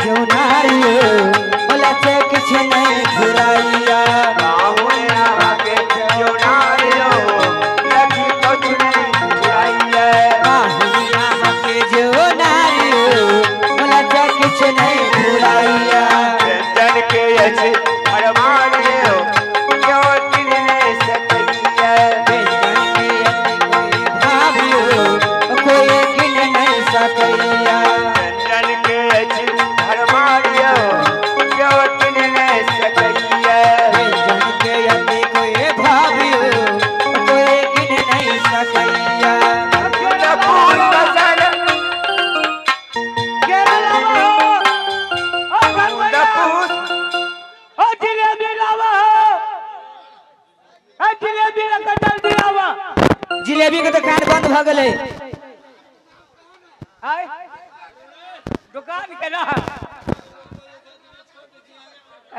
जेउनारियो बोला से किछु नहीं फुराइया। पाहुन अहाँके जेउनारियो लखी कछु नहीं फुराइया। पाहुन अहाँके जेउनारियो बोला से किछु नहीं फुराइया। व्यंजन के अछि फरमानियो क्यों किन नहीं सकैया। व्यंजन के अति कोई भावियो कोई गिन नहीं सकैया। व्यंजन के अछि फरमानियो क्यों किन नहीं सकैया। व्यंजन के अति कोई भावियो कोई गिन नहीं सकैया। फूल बसन फूल जिलेबी के दुकान बंद भ गेलै। दुकान के ना।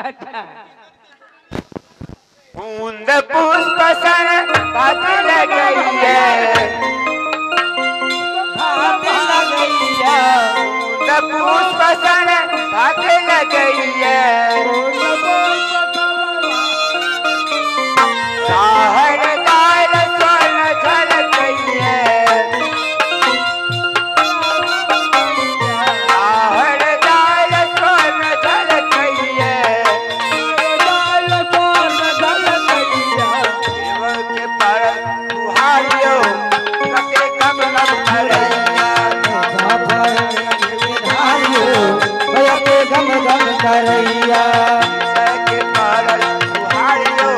अच्छा। बूंद पुष्प सन भात लगैया। भात लगैया। बूंद पुष्प सन भात लगैया। साहर दाल सोन झलकैया। साहर दाल सोन झलकैया। देव के पर बुहारियो कते गम गम करैया। गम गम करैया। के पर बुहारियो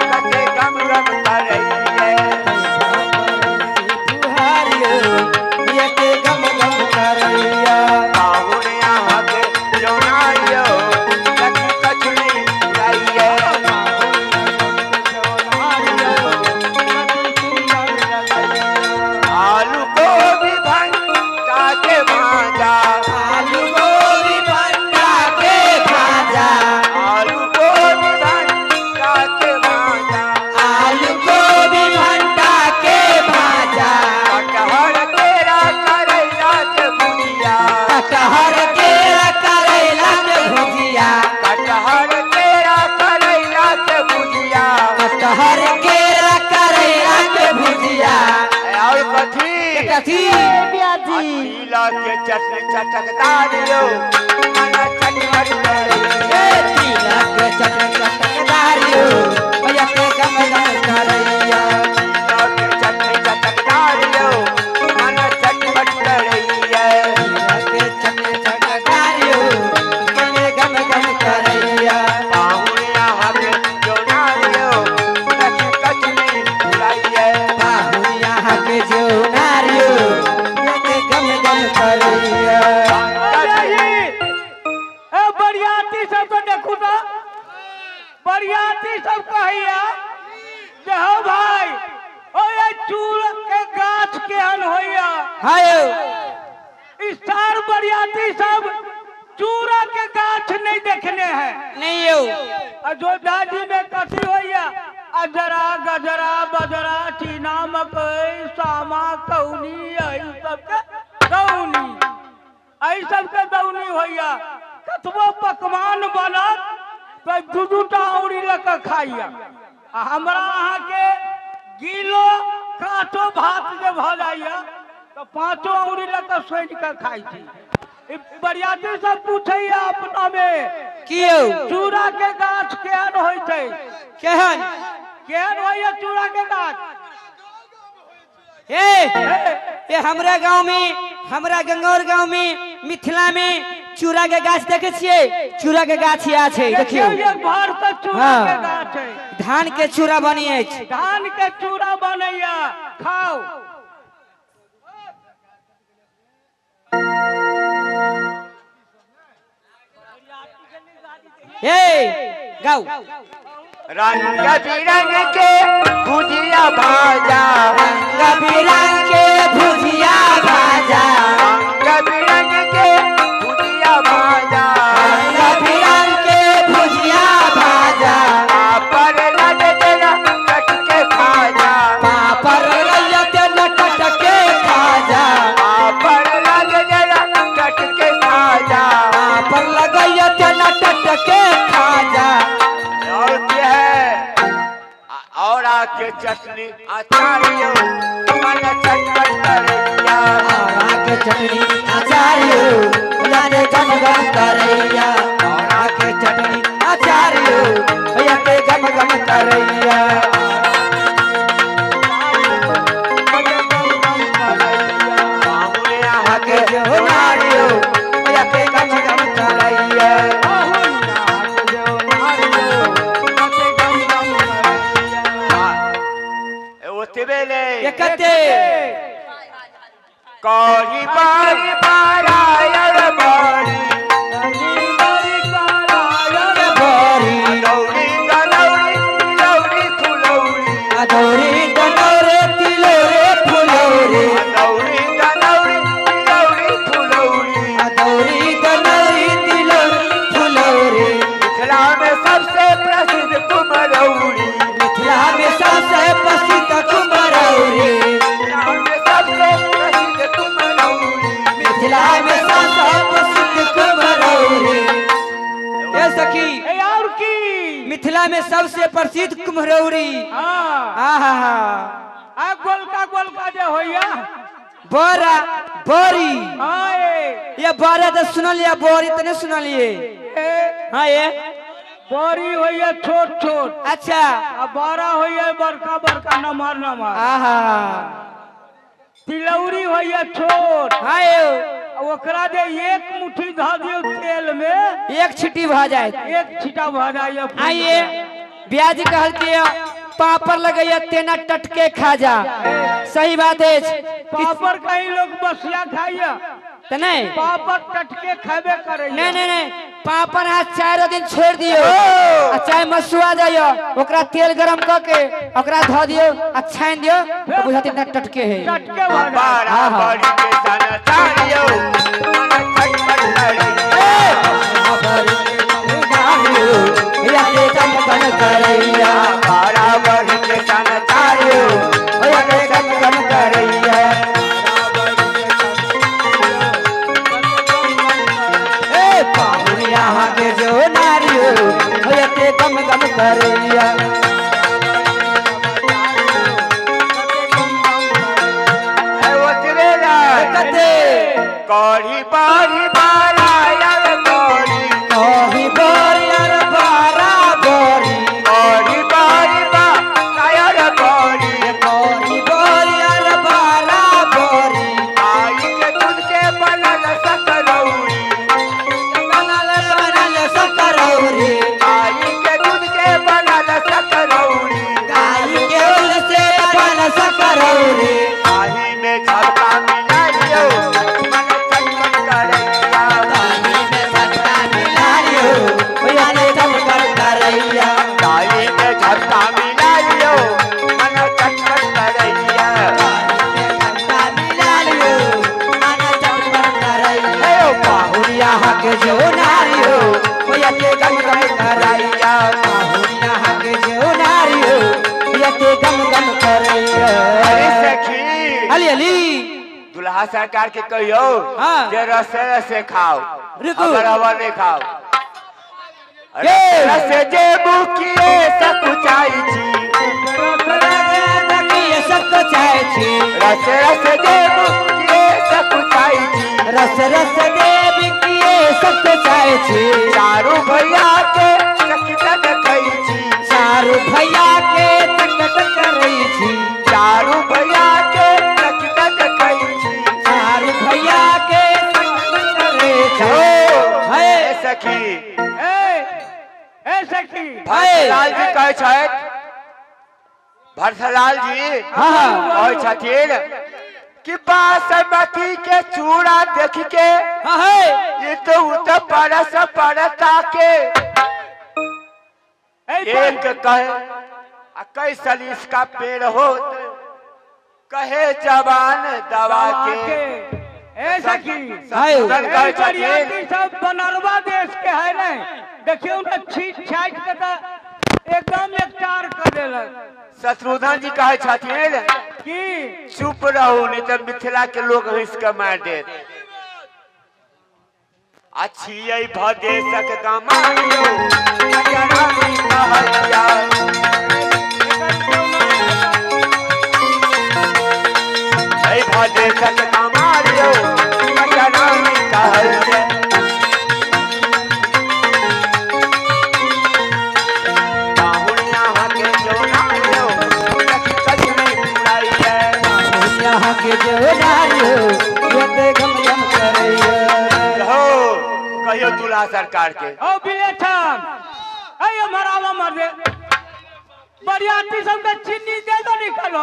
कते गम गम करैया। गम गम करैया। पाहुन अहाँके जौनारियो लखी कछु नहीं जाइए। आलू गोभी भंटा के भाजा। आलू गोभी भंटा के भाजा। आलू गोभी भंटा के भाजा। आलू गोभी भंटा के भाजा। कटहर केरा करैला के भुजिया। कटहर केरा करैला के भुजिया। कटहर केरा करैला के भुजिया। कटहर केरा करैला के भुजिया। और कथी? कथी? तिला के चटनी चटकदार यो मना चटमट करैया। ए तिला के चटनी चटकदारियो भैया के गम गम करैया। तिला के चटनी चटकदार यो मना चटमट करैया। तिला के चटनी चटकदारियो के गम गम करैया। पाहुन अहाँके जौनारियो लखी कछु नहीं भुलाइए। पाहुन अहाँके जेउनारियो के गम गम करैया। ए बरियाती सब तो देखू तो बरियाती सब कहैया जे हौ भाई ओ ये चूल के गाछ केहन होइया। हाय इस सार बरियाती सब चूड़ा के गाछ नहीं देखने हैं। नहीं यौ। अयोध्या जी में कथी होइया? अजरा गजरा बजरा चीना मकई सामा कौनी एहि सबके दौनी, एहि सबके दौनी होइया। कतबो पकवान बनत तो दू दू टा औरी लऽ कऽ खाइया। आ हमरा अहाँके गिलो काँचो भात जे भऽ जाइया तऽ पाँचो औरी लऽ कऽ सोनि कऽ खाइ छी। ई बरियाती सब पूछैया अपना में की यौ? चूड़ा के गाछ केहन होइ छै? केहन केहन होइया चूड़ा के गाछ? ए ये हमरा गांव में, हमरा गंगौर गांव में, मिथिला में चूड़ा के गाछ देखे छियै? चूड़ा के गाछ यहाँ छै, देखियौ। देखियौ एक भर से चूड़ा हाँ। के गाछ है। धान के चूड़ा बनी अछि। धान के चूड़ा बनैया, खाओ। ए गाओ। रंग बिरंग के भुजिया भाजा। रंग बिरंग के भुजिया भाजा। रंग बिरंग के भुजिया भाजा। रंग बिरंग के भुजिया भाजा। पापड़ लगे कट के खाजा। पापड़ लगे लटक के खाजा। पापड़ लगे कट के खाजा। पापड़ चटनी अचार यौ मन चटपट करैया। औरा के चटनी अचार यौ मन गम गम करैया। औरा के चटनी अचार यौ के गम गम करैया। मन गम गम करैया। बाहुने अहाँ के जो नारियो के गम गम करैया। ओतबे ने कते कही बारी बारायर बारी बरी दौड़ी दनौरी तिलौरी फुलौरी। अदौरी दनौरे तिलौरे फुलौरे। दौड़ी दनौरी तिलौरी फुलौरी। अदौरी दनौरी तिलौरी फुलौरे। मिथिला में सबसे प्रसिद्ध कुमरौरी। मिथिला में सबसे प्रसिद्ध कुमरौरी। मिथिला में सबसे प्रसिद्ध कुमरौरी। मिथिला में सबसे प्रसिद्ध कुमरौरी। ये सखी और की मिथिला में सबसे प्रसिद्ध कुम्हरौरी। हाँ आहा हा आ गोलका गोलका जे होइया। बड़ा बड़ी हाँ ए ये बड़ा तो सुनलिए, बड़ी तो नहीं सुनलिए। ए, हाँ ये बड़ी होइया छोट छोट। अच्छा। आ बड़ा होइया बड़का बड़का नमहर नमहर। आहा तिलौरी होइया छोट। हाँ ये ओकरा जे एक मुट्ठी धऽ दियौ तेल में एक छिटी भ जाए। एक छीटा भऽ जाइए। आइए ब्याज कहल के पापड़ लगैया तेना टटके खा जा। सही बात है। पापड़ कहीं लोग बसिया खाइया तो नहीं पापड़ टटके खाबे करे। नहीं नहीं नहीं पापड़ हाथ चारों दिन छोड़ दियो आ चाहे मसुआ जाइयो ओकरा तेल गरम क के ओकरा धो दियो आ छान दियो तो बुझाते ना टटके है। टटके भऽ जाए। बारा हाँ, हाँ। बड़ी के सन चारियो मन चटपट करैया। करैया बारा बड़ी के सन चारियो मन गम गम करैया। ए पाहुनिया के जो नारियो के गम गम करैया। ए ओतबे ने कते कढ़ी बारी बारायर बड़ी। कही बरियर बारा बरी। कढ़ी बारी बारायर बड़ी। कही बरियर बारा बरी। आई के दूध के बनल सकरौरी। बनल बनल सकरौरी। आई के दूध के बनल सकरौरी। गाय के ओल से बनल सकरौरी। आही में झपका मिलाइयो मन चटपट करैया। ताही में झटका मिलाइयो मन चटपट करैया। ताही में झपका मिलाइयो मन चटपट करैया। ताही में झटका मिलाइयो मन चटपट करैया। हे ओ पाहुनिया के जो नारियो के गम गम करैया। पाहुनिया के जो नारियो के गम गम करैया। अरे सखी अली अली दुल्हा सरकार के कहियो हाँ। जे रसे रसे खाओ रुकू। अबर अबर नहीं खाओ। ये। रसे जे मुखिए सकुचाई छी। सब चाहे छी। रसे रसे जे मुखिए सकुचाई छी। रस रस देव किए सब चाहे छी। चारू भैया के चकित देखै छी। चारू भैया के चकट करै छी। चारू भैया के चकित देखै छी। चारू भैया के चकट करै छी। ओ हे। ए सखी ए ए सखी भरतलाल जी कहै छथि। भरतलाल जी हाँ, हाँ। कहै छथिन कि बासमती के चूड़ा देख के हाँ हे ये तो उत परस परता के ए एक कहे आ कई सलीस का पेड़ होत कहे जवान दवा के। ए सखी हाय। सतुरन कहै ए छथिन बरियाती सब बनरवा देश के है नहीं देखियौ ने छीट छाट के तऽ एकदम एकटार कर देलक। शत्रुघ्न जी कहै छथिन की चुप रहू नहीं तो मिथिला के लोग हंस के मार देत। अच्छी भदेशक गमायो, रानी कहैया। एकर कहियो दूल्हा सरकार के। ओ बिलेठन, अय मरावा मर दे। बरियाती सबके चीनी दे दो निकलो।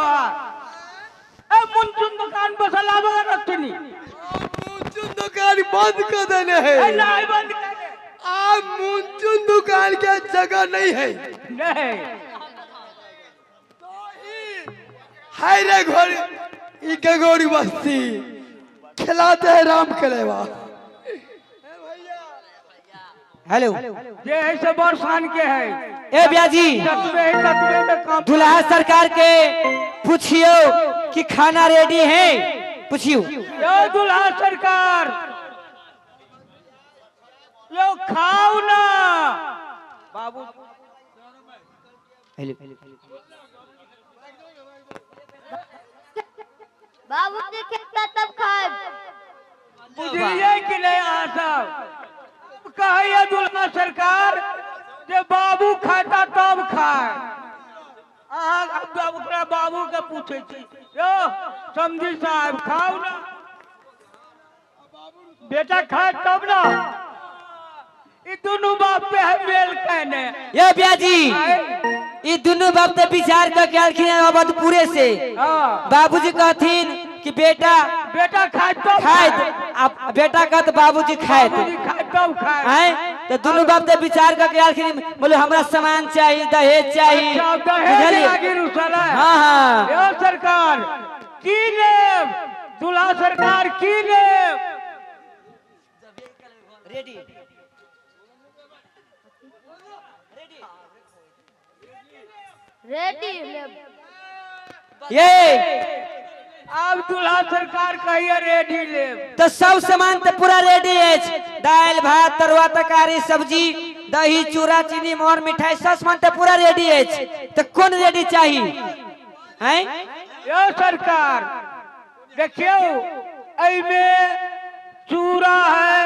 ए मुंचुन दुकान पर सलाम रखनी। मुंचुन दुकान बंद कर देने है। ए नहीं बंद कर दे। आ मुंचुन दुकान के जगह नहीं है। नहीं। हाय रे घोड़ी, ई गगोरी बस्ती खिलाते हैं राम कलेवा। हेलो ये ऐसे बरसान के है। ए ब्याजी तत्वे में काम। दुल्हा सरकार के पूछियो कि खाना रेडी है, पूछियो। यो दुल्हा सरकार यो खाओ ना बाबू। हेलो बाबू जी खेता तब खाए। बुझलिए कि नहीं अहाँ सब? कहिए दुल्हा सरकार जे बाबू खाता तब खाए। अहाँ ओकरा बाबू के पूछे छी, यो समझी साहब खाओ ना बेटा, खाए तब ना। ई दुनू बाप पे है मेल कहने। ये ब्याजी ई दुनू बाप ते विचार कर के आलखिन अवधपुरे से। बाबूजी कहथिन कि बेटा बेटा खाए तब खाए, अब बेटा कहत बाबूजी खाए तब खाए। आए तो दुनू बाप ते विचार कर के आलखिन, बोले हमरा सामान चाहिए, दहेज चाहिए। दहेज लागी रुसल है। हां हां यो सरकार की लेब दुल्हा सरकार की लेब। रेडी रेडी लेब। ये अब दुल्हा सरकार कहिए रेडी लेब। तो सब सामान तो पूरा रेडी है, दाल भात तरुआ तरकारी सब्जी दही चूड़ा चीनी मोर मिठाई सब सामान तो पूरा रेडी है। तो कौन रेडी चाहिए हैं? यो सरकार देखियो एमे चूड़ा है,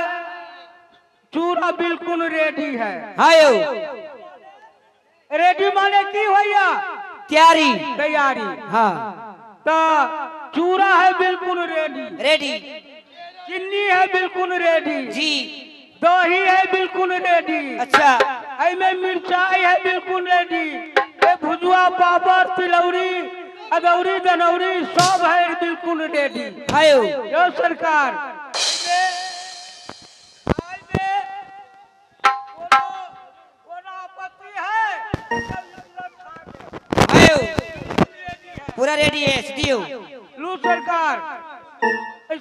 चूड़ा बिल्कुल रेडी है। हाँ यो रेडी माने की होइया? तैयारी तैयारी। हाँ तो चूड़ा है बिल्कुल रेडी रेडी, चीनी है बिल्कुल रेडी जी, दही है बिल्कुल रेडी। अच्छा एमे मिर्चाई है बिल्कुल रेडी, ए भुजुआ पापड़ तिलौरी अदौरी दनौरी सब है बिल्कुल रेडी। आयो यो सरकार आयो पूरा रेडी है दियो। लू सरकार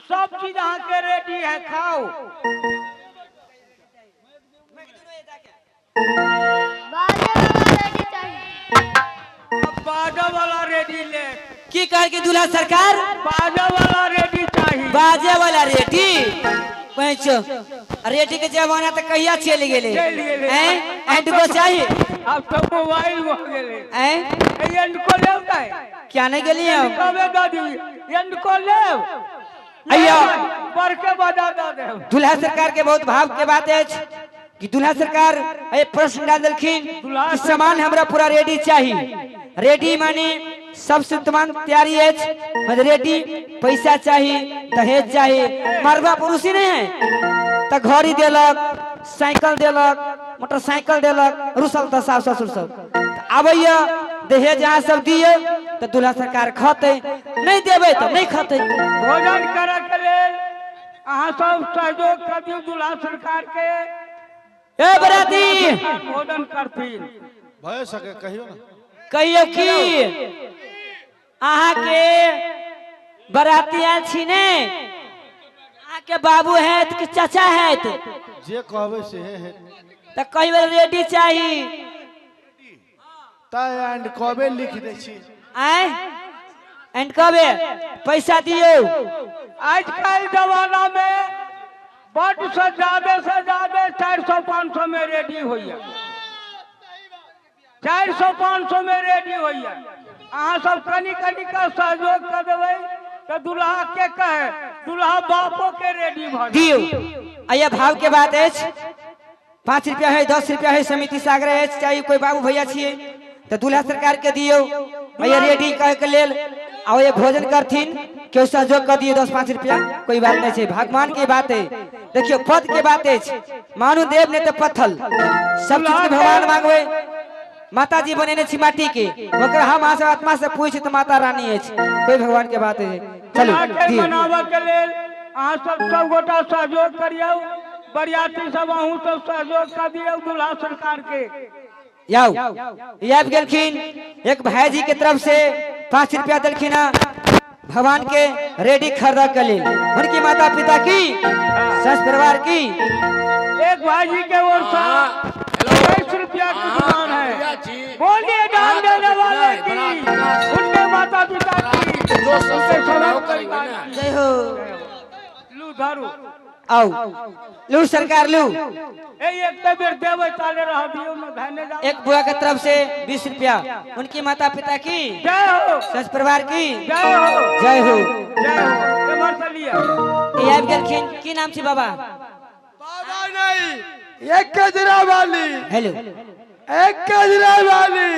सब चीज अहाँ के रेडी है, खाओ। बाजे वाला रेडी चाहिए। अब बाजा वाला रेडी ले। की कह के दूल्हा सरकार? बाजा वाला रेडी चाहिए। बाजे वाला रेडी पैंचो रेडी के जमाना तो कहिया चल गेले हैं? एंड को चाहिए अब तो मोबाइल हो गेले हैं? एंड को लेब काय क्या नहीं गेली हम कबे दादी एंड को लेब अय्या पर के बजा द देब। दूल्हा सरकार के बहुत भाव के बात है कि दूल्हा सरकार ए प्रश्न डाल देलखिन कि सामान हमरा पूरा रेडी चाहिए। रेडी माने सब सामान तैयारी है, मतलब रेडी पैसा चाहिए दहेज चाहिए। मरवा पुरुष ही नहीं है तो घड़ी देलक साइकिल देलक मोटरसाइकिल देलक रुसल तो सास ससुर सब आबैया दहेज यहाँ सब दिए तो दूल्हा सरकार खते नहीं देवे तो नहीं खते। भोजन करे के लेल अहाँ सब सहयोग कर दियौ दूल्हा सरकार के। ए बराती भोजन करथिन भय सके कहियो ना कहियो की अहाँ के बराती आयल छी ने, अहाँ के बाबू है कि चाचा है जे कहबे से है तो कई बार रेडी चाहिए तय एंड कबे लिख दे छी आए एंड कबे पैसा दियो। आजकल जमाना में बड से ज्यादा 400-500 में रेडी होइए, 400-500 में रेडी होइए। अहाँ सब कनी कनी का सहयोग कर देबै तो दूल्हा के कहे दूल्हा बापो के रेडी भ दियो। अया भाव के बात है 5 रुपया है 10 रुपया है समिति सागर है चाहे कोई बाबू भैया छिए तो दूल्हा सरकार के दियो भैया रेडी कह के लेल। आओ ये भोजन करथिन, केओ सहयोग कर दिए 10-5 रुपया, कोई बात नहीं है, भगवान के बात है। देखियो पद के बात है, मानू देव ने तो पत्थल सब चीज के भगवान मांगवे। माता जी बनेने छी माटी के, ओकरा हम अहाँ सब आत्मा से पूछ तो माता रानी अछि, कोई भगवान के बात है। चलू के दियौ। मनाबऽ के लेल अहाँ सब सब गोटा सहयोग करियौ, बरियाती सब अहूँ सब सहयोग कर दियौ दूल्हा सरकार के। याउ ई आबि गेलखिन एक भाईजी के तरफ से 5 रुपया देलखिन हँ भगवान के रेडी खरीद के लेल, उनकी माता पिता की सस परिवार की। एक भाईजी के ओर से 22 रुपया की दुकान है, बोलिए दान देने वाले की, उनके माता पिता की, उनके समस्त परिवार की। जय हो। लू धरू। आओ लू सरकार लू। ए एक ते बेर देबै ताले रह दियौ न धने जाओ। एक बुआ के तरफ से 20 रुपया, उनकी माता पिता की, जय हो, सस परिवार की, जय हो, जय हो, जय हो। एम्हर से लिअ। ई आबि गेलखिन, की नाम छी बाबा? बाबा नहीं, एक कजरा वाली। हेलो। एक कजरा वाली,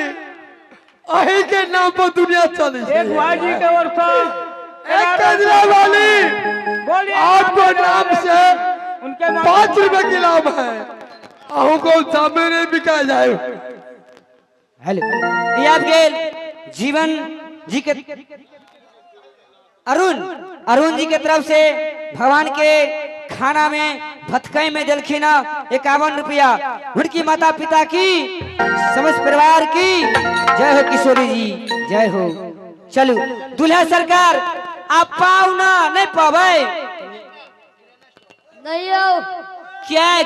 अही के नाम पर दुनिया चली। एक भाईजी के ओर से एक कजरा वाली, बोलिए आपको नाम से उनके 5 रुपए की लाभ है, अहू को सामने नहीं बिका जाए। हेलो। ई आबि गेल जीवन जी के अरुण, अरुण जी के तरफ से भगवान के खाना में भतकई में देलखिन 51 रुपया, उनकी माता पिता की, समस्त परिवार की। जय हो किशोरी जी, जय हो। चलू दूल्हा सरकार आप पाऊ ना नहीं पावे नहीं हो। क्या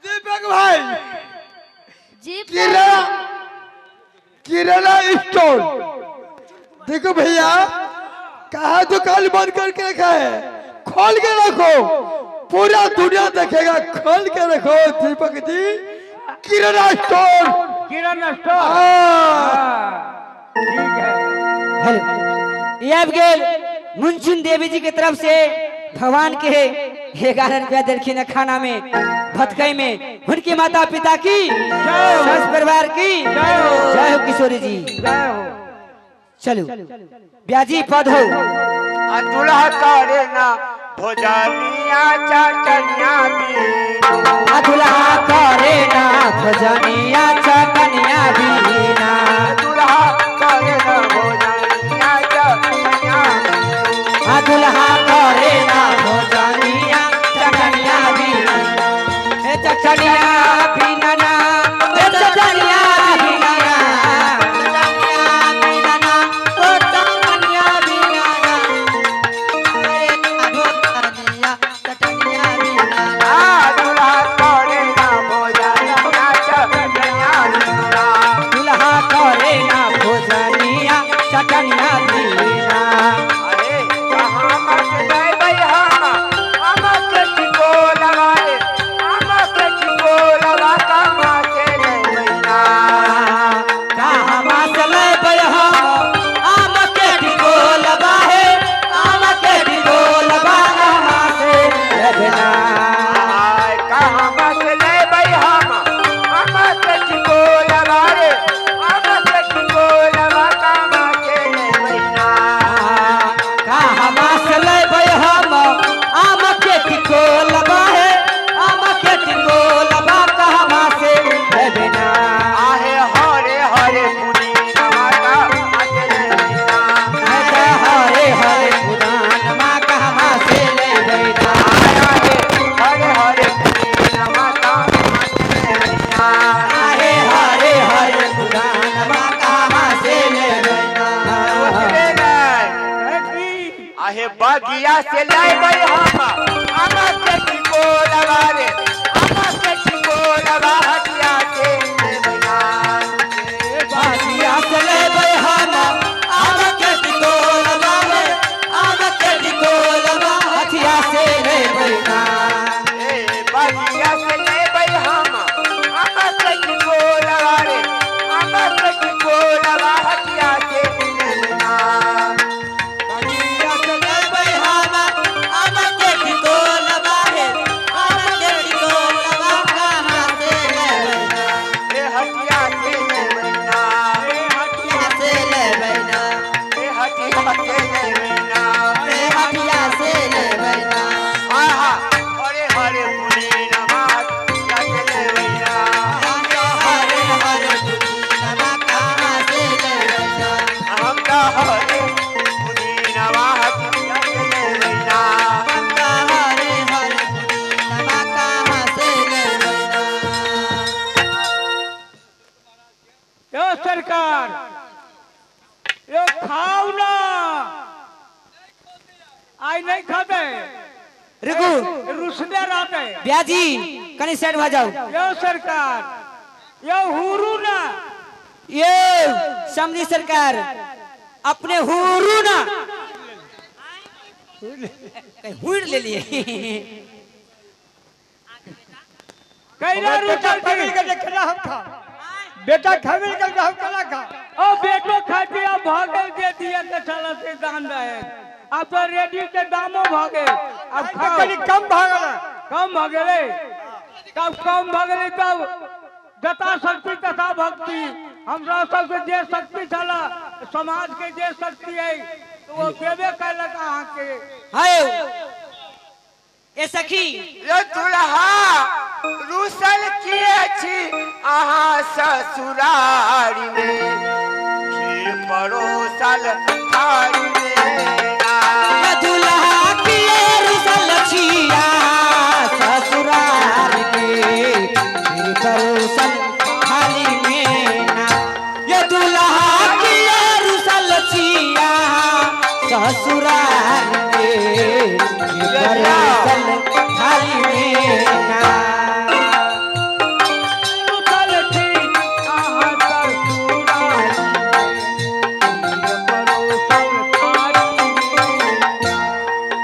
दीपक भाई जीप किराना स्टोर देखो भैया, कहा दुकान बंद करके रखा है, खोल के रखो, पूरा दुनिया देखेगा, खोल के रखो दीपक जी किराना स्टोर, किराना स्टोर। ठीक है। हेलो। ये आबि गेल मुंचुन देवी जी के तरफ से भगवान के 11 रुपया देलखिन खाना में भतकई में, उनकी माता पिता की, सस परिवार की। जय हो किशोरी जी, जय हो। चलो ब्याजी पद हो। दूल्हा करे ना भोजनिया चटनिया बीना, दूल्हा करे ना भोजनिया चटनिया बीना, दूल्हा करे ना भोजनिया चटनिया, दूल्हा करे ना भोजनिया चटनिया बीना, ए चटनिया बीना ना, ए चटनिया बीना ना, चटनिया बीना ना, ओ चटनिया बीना ना, अरे भोजनिया चटनिया बीना ना, दूल्हा करे ना भोजनिया चटनिया बीना, दूल्हा करे ना भोजनिया चटनिया बीना। अरे कहाँ मत जाए हम, हम के टिकोलवा रे, हम के टिकोलवा कहाँ से लेबै ना, कहाँ से लेबै हम आम के टिकोलवा हे, आम के टिकोलवा कहाँ से लेबै ना, कहाँ से लेबै हम, हम के टिकोलवा रे, हम के टिकोलवा कहाँ से लेबै ना, कहाँ से लेबै हम आम के टिकोलवा हे, आम के टिकोलवा कहाँ से लेबै ना, आहे हरे हरे पुदीना कहाँ से लेबै ना, हरे हरे पुदीना कहाँ से लेबै ना, आहे हरे हरे पुदीना कहाँ से लेबै ना, हरे हरे हरे पुदीना कहाँ से लेबै ना। आहे बगिया से लाइबै हम, आम के टिकोलवा रे, आम के टिकोलवा हटिया से लेबै ना, बगिया से लेबै हम आम के टिकोलवा रे, आम के टिकोलवा हटिया से लेबै ना, ए बगिया से लेबै हम, आम के टिकोलवा रे, आम के टिकोलवा हटिया से लेबै ना, बगिया से लेबै हम आम सरकार, यो खाओ ना, आई नहीं खाते। रुकू। रुसने रहते। ब्याजी कनी साइड भ जाओ। यो सरकार, यो हुरू ना। ये समझी सरकार, अपने हुरू ना कहीं हुर ले लिए। कैला रुसल छी? के हम खा बेटा, खबिल के हम कला खा। ओ बेटो खाती अब भागल जे दिए के चला से दान रहे। अब तो रेडी के दामो भागे। अब खाओ। कनी कम भागल। कम भागले, तब कम भागले, तब जता शक्ति तथा भक्ति। हमरा सबके जे शक्ति छला, समाज के जे शक्ति है, तो वो देबे कैलक अहाँके। हाय ए सखी। यो दुल्हा, रुसल किए छी अहाँ ससुरारी में? खीर परोसल थारी में ना। ये दुल्हा किए रुसल छिया ससुराल के, खीर परोसल थाली में ना। ये दुल्हा किए रुसल छिया ससुराल के, खीर परोसल थाली में ना। रुसल छी अहाँ ससुरारी में, खीर परोसल थारी में।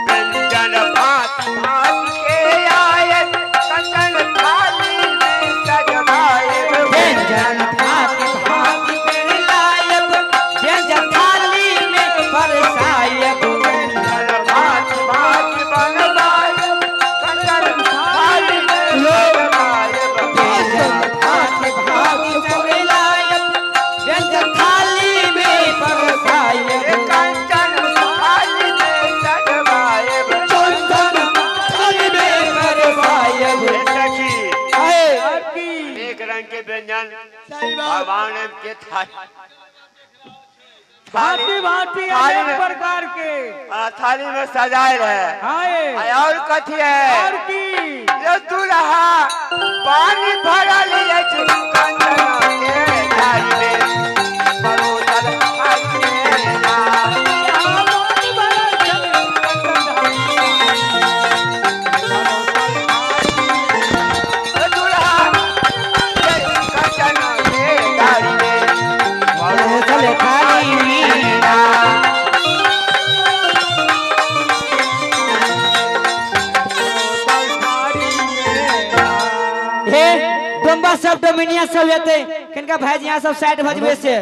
व्यंजन भात भात के आए, कंचन थाली में सजवाए। व्यंजन भात भात के लायब, व्यंजन थाली में परसायब। व्यंजन भात भात बनवाए, कंचन थाली में सजवाए। व्यंजन भात भात के लायब, व्यंजन थाली में परसायब। कंचन थाली में सजवाए। चंदन थाली में परसायब। सखी, आए। और की? एक रंग के व्यंजन भगवान के थाली भांति भांति थाली अनेक में प्रकार के। हाँ, थाली में सजाए रहे। हाय। और कथी है? और की? ये दुल्हा पानी भरल अछि कंचन के थाली में, परोसल थाली में ना। यहाँ पानी भरल छै कंचन थाली में। ये दुल्हा कंचन के थाली में, परोसल थाली में ना। हे डोम्बा सब, डोमिनिया सब एते किनका भाईजी यहाँ सब साइड भजबे से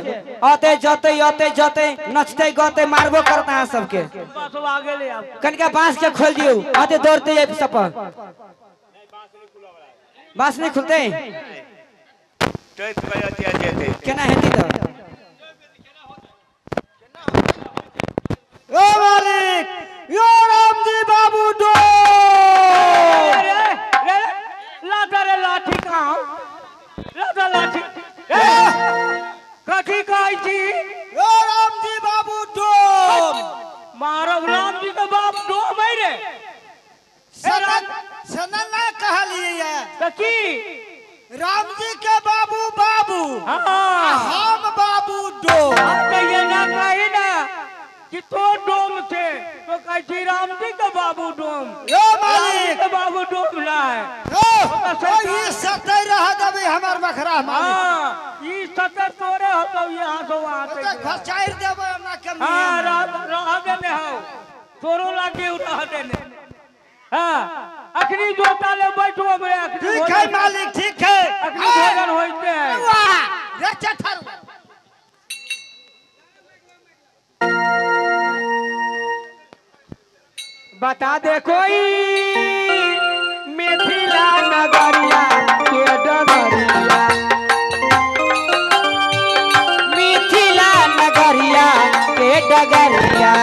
आते जते आते जते नचते गते मारबो करता है सबके। बस आ गेलै आब। कनिका बांस के खोल दियो, आते दौड़ते जाए सब पर। बांस नहीं खुलते? टोप के अथी जेते। केना हेती तो? ओ मालिक, यो रामजी बाबू डो। रे रे, लाता रे लाठी कहाँ? लाता लाठी। ए, कथी कहै छी? यो रामजी बाबू डो। मारब, राम जी के बाप डोम है रे? सनन सनन ना कहलिए ये। तऽ की? रामजी के बाबू बाबू, हाँ। हम बाबू डो। हम तऽ ये ना कही ना कि तो डोम छे, तो कहै छी राम जी के बाबू डोम। यो राम जी मालिक के बाबू डोम ना है। ओ ओ ई सतै रह देबै हमर बखरा मालिक। हाँ, ई सतर तोरे होतौ यहाँ से वहाँ ओते तक। खचाइर देबै हमरा के। हाँ, रह रह देने हौ, तोरो लागे उ रह देने। हाँ, अखनी जोता ले बैठो हमरे अखनी। ठीक है मालिक, ठीक है। अखनी भोजन होइते है। वाह रे चथर। बता दे कोई मिथिला नगरिया के डगरिया, मिथिला नगरिया के डगरिया।